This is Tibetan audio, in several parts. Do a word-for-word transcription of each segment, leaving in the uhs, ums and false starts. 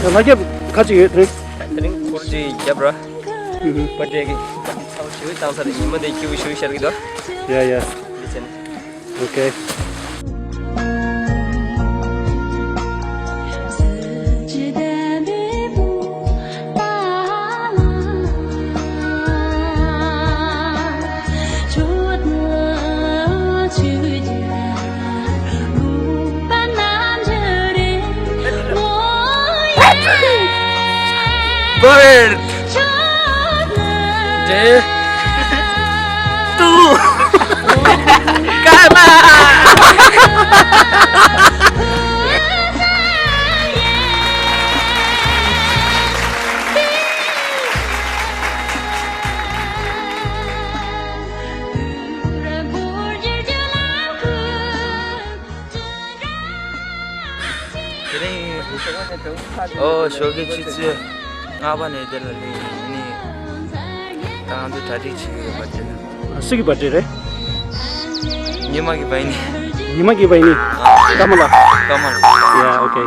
ལྷ་རྒྱབ་ག་ཅིག་ཡོད་དེ་རིང་། དེ་རིང་འཁོར་གྱི་རྒྱབ་ར། ཨུ་ཧུ། པར་ཌེ་གི་ཚ་བོ་ཞེ་པོ་བཏང་ས་རེད། ཉི་མ་དེ་སྐྱིད་པོ་ཞེ་པོ་ཤར་གི་འདུག་ཡ་ཡ། འདི་བྱས་ནས། ཨོ་ཀེ། Bird. Day. Two. Come on. དེ་རིང་ཨོ་ཞོགས་ཀའི་ཆུ་ཚོད་ལྔ་པ་ནས་དེ་ལ་སླེབས་ཡིན། ད་ང་ཚོ་གྲ་སྒྲིག་བྱེད་ཀྱི་ཡོད་པ་དེ། སུ་གི་པར་ཌེ་རེད། ཉི་མ་གི་པར་ཌེ། ཉི་མ་གི་པར་ཌེ། ཀརྨ་ལགས། ཀརྨ་ལགས། ཡ་ཨོ་ཀེ།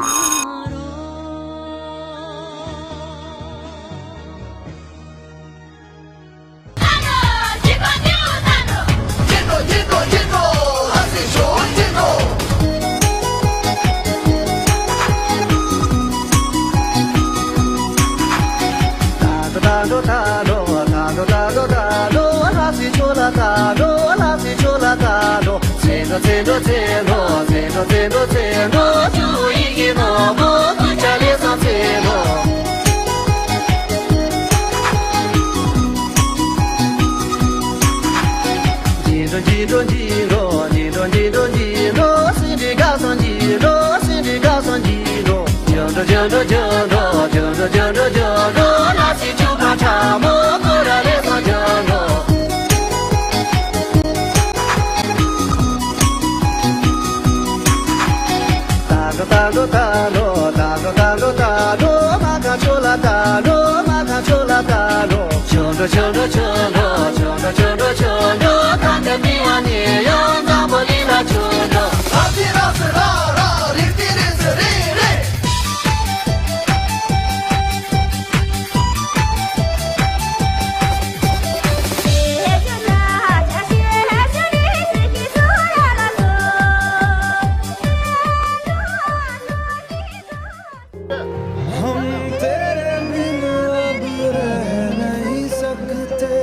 हम तेरे बिन अब रह नहीं सकते,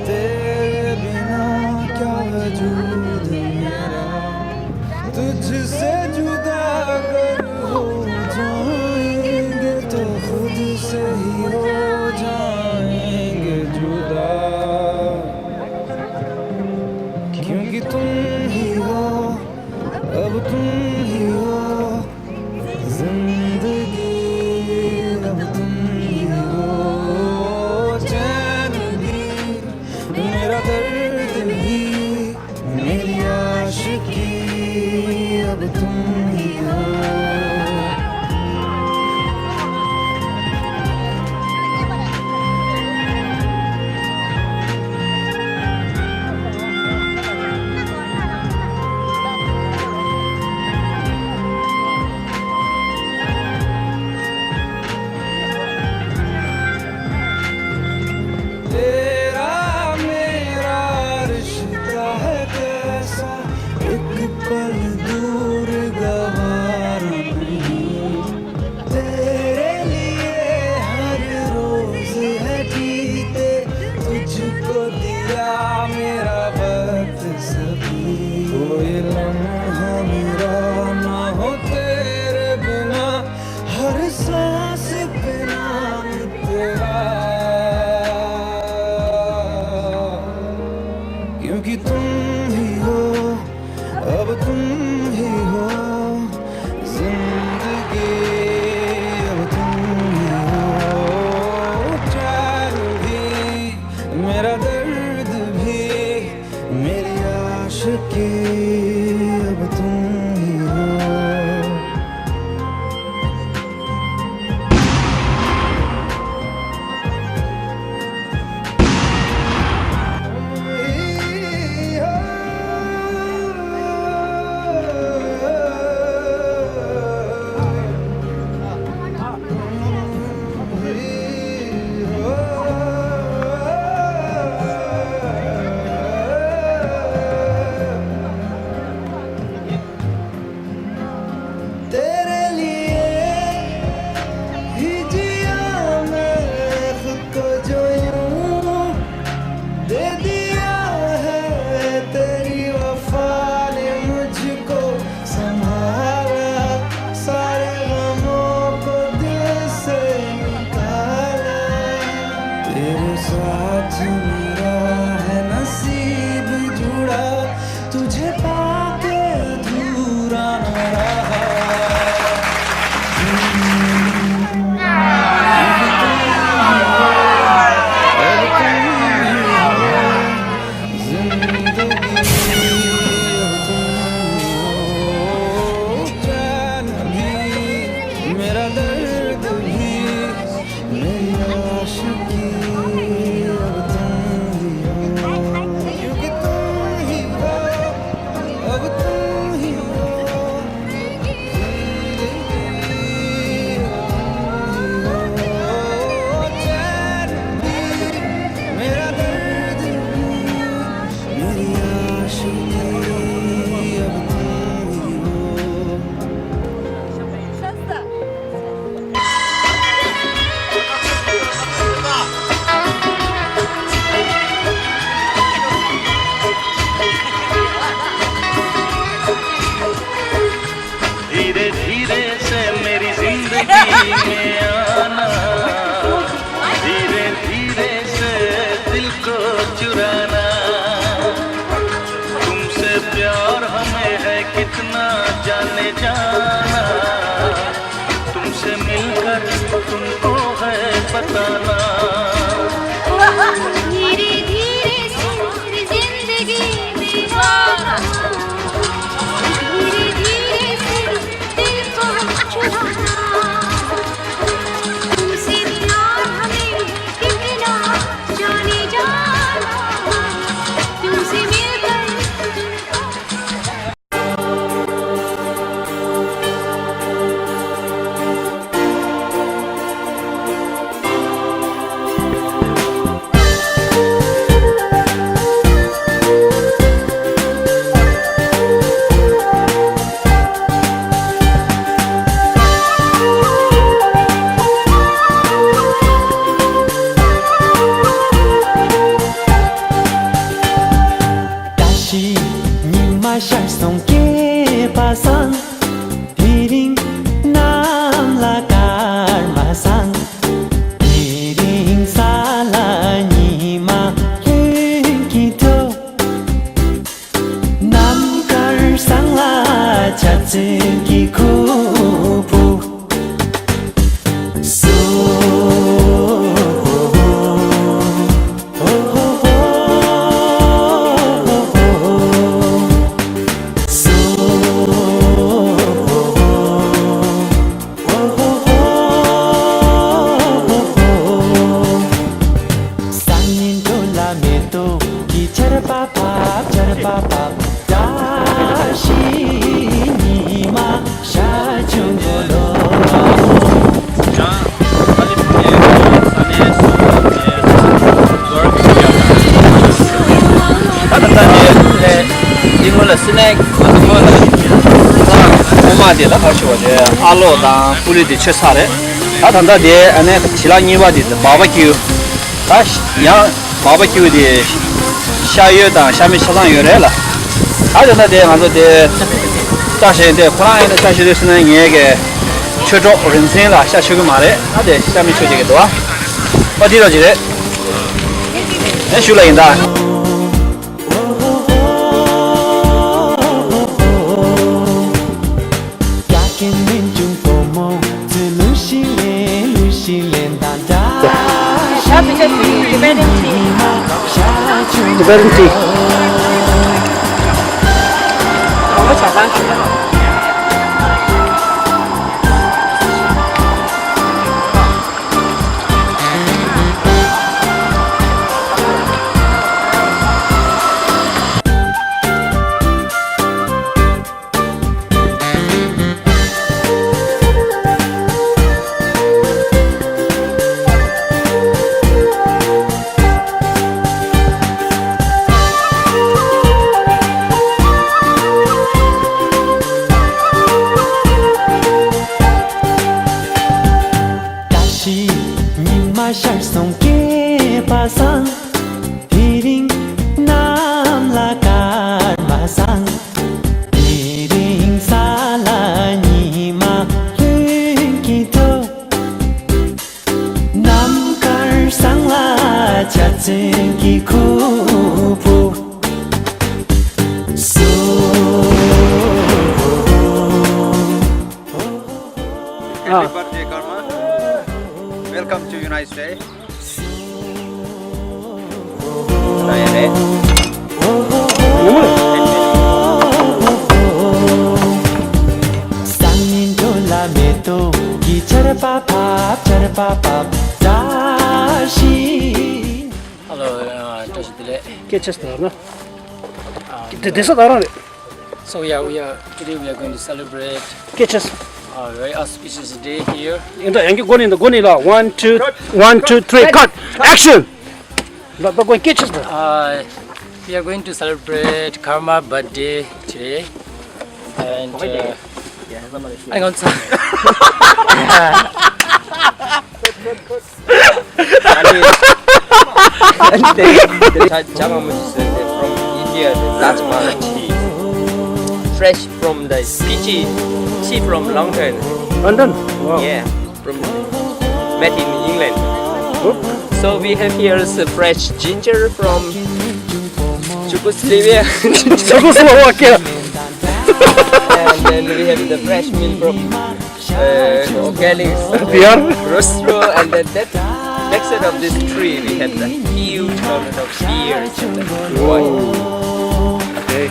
तेरे बिना क्या वजूद मेरा। तुझसे जुदा अगर हो जाएंगे तो खुद से ही हो जाएंगे जुदा। क्योंकि तुम ही हो, अब तुम ही हो, जिंदगी अब तुम ही हो। चैन भी मेरा दर्द भी, मेरी आशिकी अब तुम ही हो। तेरा मेरा रिश्ता है कैसा, एक पल दूर गवारा नहीं। तेरे लिए हर रोज है जीते, तुझको दिया मेरा वक्त सभी। कोई लम्हा मेरा ना हो तेरे बिना, हर सांस पे नाम तेरा। क्योंकि तुम ही हो, अब तुम ही हो, जिंदगी अब तुम ही हो। चैन भी, मेरा दर्द भी, मेरी आशिकी अब तुम ही हो। अब तुम ही हो, जिंदगी अब तुम ही हो, चैन भी, मेरा दर्द भी, मेरी आशिकी अब तुम ही हो। धीरे धीरे से मेरी जिंदगी में आना, धीरे धीरे से दिल को चुराना, तुमसे प्यार हमें है कितना जाने जाना, तुमसे मिलकर तुमको है बताना। धीरे धीरे से जिंदगी में आना, धीरे धीरे से दिल को चुराना, तुमसे प्यार हमें कितना जाने जाना, तुमसे मिलकर तुमको བཀྲ་ཤིས་ཉི་མ་ཤར་སོང་སྐྱེས་པ་བཟང་། དེ་རིང་གནམ་ལ་སྐར་མ་བཟང་། དེ་རིང་ས་ལ་ཉི་མ་ལྷུན་གྱིས་གྲུབ། ནམ་མཁར་བསང་ལ་འཇའ་ཚོན་གྱི་ཁུ་བྱུག། སོ། སང་ཉིན་དུས་ལ་མེ་ཏོག་གི་ཆར་པ་བབས། ཆར་པ་བབས། བཀྲ་ཤིས་ཉི་མ་ཤར་བྱུང་གོ་ལོ། ད་ད་ལྟ་དེ་ལས་འདི་སྔོན་ལ་སི་ནེག་ང་ཚོ་སྔོན་ལ་ས་འོ་མ་དེ་ལ་ཕར་ཞོག་དེ་ཨ་ལོ་དང་ཀུ་ལི་དེ་མཆོད་ཚར་རེད། ད་ད་ལྟ་དེ་ཨ་ནེ་བྱི་ལ་གཉིས་པ་དེ་བག་པ་ཀིའུ། ད་ཡང་བག་པ་ཀིའུ་དེ་ཤ་ཡོད་དང་ཤ་མེད་ཆ་ཚང་ཡོད་རེད་ལ། ད་ད་ལྟ་དེ་ང་ཚོ་དེ་བཀྲ་ཤིས་དེ་ཁོ་རང་ཡིན་ན་བཀྲ་ཤིས་དུས་སུ་ན་ངས་གི་ཆོས་གྲོགས་རིན་ཆེན་ལ་ཤ་མཆོད་གི་མ་རེད། ད་དེ་ཤ་མེད་མཆོད་བྱེད་གི་འདུག་ཨ། ཨ་དེ་རོ་ཅི་རེད། ཨེ་ཞུ་ལ་ཡིན་ད། Tibetan tea. བཀྲ་ཤིས་ཉི་མ་ཤར་སོང་སྐྱེས་པ་བཟང་། དེ་རིང་གནམ་ལ་སྐར་མ་བཟང་། དེ་རིང་ས་ལ་ཉི་མ་ལྷུན་གྱིས་གྲུབ། ནམ་མཁར་བསང་ལ་འཇའ་ཚོན་གྱི་ཁུ་བྱུག། སོ། Happy birthday, Karma. Welcome to United States. སང་ཉིན་དུས་ལ་མེ་ཏོག་གི་ཆར་པ་བབས། ཆར་པ་བབས། བཀྲ་ཤིས། ཨ་ལོ། བཀྲ་ཤིས་བདེ་ལེགས། སྐད་ཆ་ཟེར་ན། དེ་བསྡད་ས་ད་རང་རེད། So yeah, we are today we are going to celebrate catches. A very auspicious day here. In the, one, two, one, two, three, cut. Action. Lo, lo, going catches. Uh, we are going to celebrate Karma birthday today. And uh, hang on, sir. From India, the Taj Mahal. Fresh from the Fiji, she from London. London? Wow. Yeah, from made in England. Good. So we have here is a fresh ginger from Czechoslovakia. Czechoslovakia. And then we have the fresh mint from uh, organic beer. Rostro, and then that backside of this tree, we have the huge mountain of beer and the wine. Okay.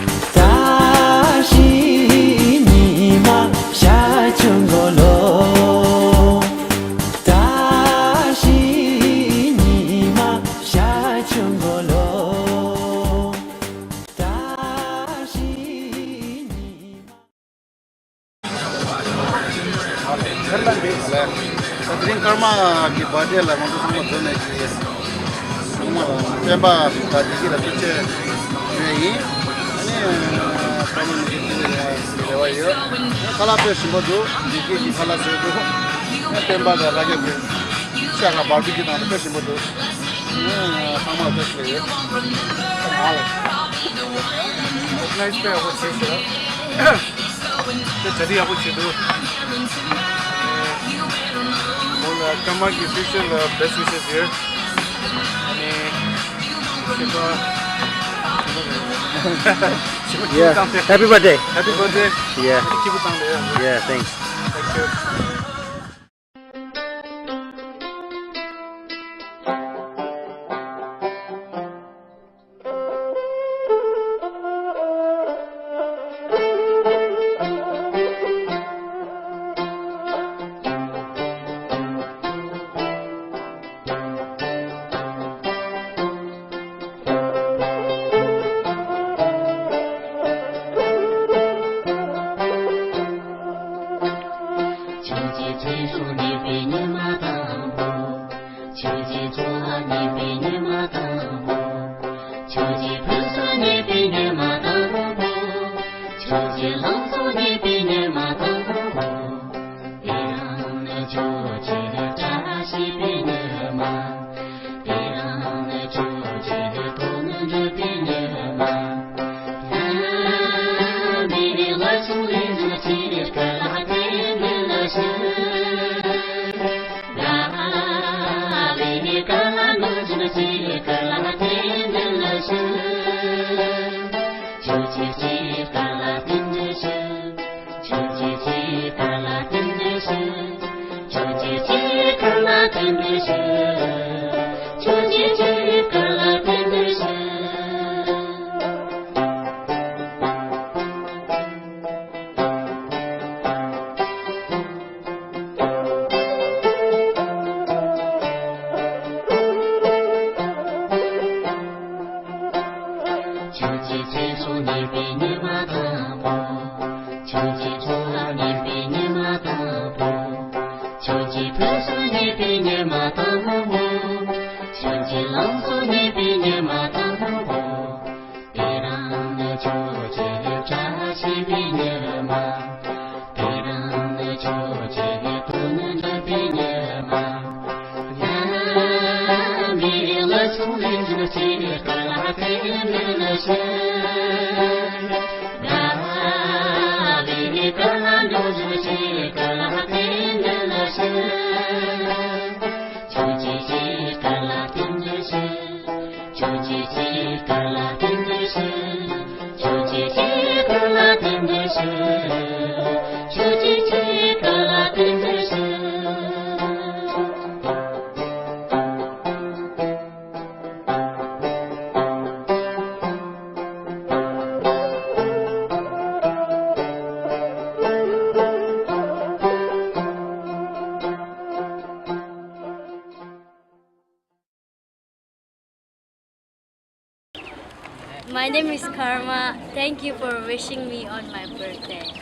དེ་རིང་ཀརྨ་གི་བར་ཌེ་ལ་ང་ཚོ་ཚང་མ་འཛོམས་ནས་ཅི་ཡིན། ཚང་མ་ལ་སྤེན་པ་དང་བདེ་སྐྱིད་ལ་ཐུགས་རྗེ་ཆེ་ཞུ་ཡས་ཡིན། ཨ་ནི་ཀརྨ་མི་གི་ཅི་ལ་རེ་བ་ཡོད། ཁ་ལག་དཔེ་ཞིམ་པོ་འདུག་བདེ་སྐྱིད་ཀྱི་ཁ་ལག་བཟོས་འདུག་སྤེན་པ་དང་ལྷ་རྒྱལ་གྱི་ཤ་ཁ་བར་བི་ཀྱུ་དང་དཔེ་ཞིམ་པོ་འདུག་ཚང་མ་ལ་ཐུགས་རྗེ་ཆེ་ཞུ་ཡས་ཡིན། ང་ལ་ཨོར་ག་ནའི་ཛི་དཔེ་ཡག་པོ་བྱས་ཤག་དེ་གྲ་སྒྲིག་ཡག་པོ་བྱས་འདུག་མོ་ལ་ཀརྨ་གི་ཕིའུ་ཅར་ལ་best wishes here. ཨ་ནི་ཤི་པ། Yeah. Happy birthday. Happy birthday. Yeah. སྐྱིད་པོ་བཏང་ལེ། Yeah, thanks. Thank you. ཆོས་ཀྱི་ཚེ་སྲོག་གནས་པའི་ཉི་མ་དང་པོ། ཆོས་ཀྱི་འཚོ་བ་གནས་པའི་ཉི་མ་དང་པོ། ཆོས་ཀྱི་ཕུན་ཚོགས་གནས་པའི་ཉི་མ་དང་པོ། ཆོས་ཀྱི་ལང་ཚོ་གནས་པའི་ཉི་མ་དང་པོ། དེ་རིང་ནི་ཆོས་ཀྱི་བཀྲ་ཤིས་པའི་ཉི་མ། དེ་རིང་ནི་ཆོས་ཀྱི་དོན་འགྲུབ་པའི་ཉི་མ། ཆོས་ཀྱི་ཆོས་ཀྱི་བཀའ་ལ་བརྟེན་ནས་ཤིག་ཆོས་ཀྱི་ཆོས་ཀྱི་བཀའ་ལ་བརྟེན་ནས་ཤིག་ཆོས་ཀྱི་ཆོས་ཀྱི་བཀའ་ལ་བརྟེན་ནས་ཤིག་ཆོས་ཀྱི་ཚེ་སྲོག་གནས་པའི་ཉི་མ་དང་པོ། ཆོས་ཀྱི་འཚོ་བ་གནས་པའི་ཉི་མ་དང་པོ། ཆོས་ཀྱི་ཕུན་སུམ་གནས་པའི་ཉི་མ་དང་པོ། ཆོས་ཀྱི་ལང་ཚོ་གནས་པའི་ཉི་མ་དང་པོ། དེ་རིང་ནི་ཆོས་ཀྱི་བཀྲ་ཤིས་པའི་ཉི་མ། དེ་རིང་ནི་ཆོས་ཀྱི་དོན་འགྲུབ་པའི་ཉི་མ། ཆོས་ཀྱི་ཆོས་ཀྱི་བཀའ་ལ་བརྟེན་ནས་ཤིག་ཆོས་ཀྱི་ཆོས་ཀྱི་བཀའ་ལ་བརྟེན་ནས་ཤིག་ཆོས་ཀྱི་ཆོས་ཀྱི་བཀའ་ལ་བརྟེན་ནས་ཤིག་ཆོས་ཀྱི་ཆོས་ཀྱི་བཀའ་ལ་བརྟེན་ནས་ཤིག My name is Karma. Thank you for wishing me on my birthday.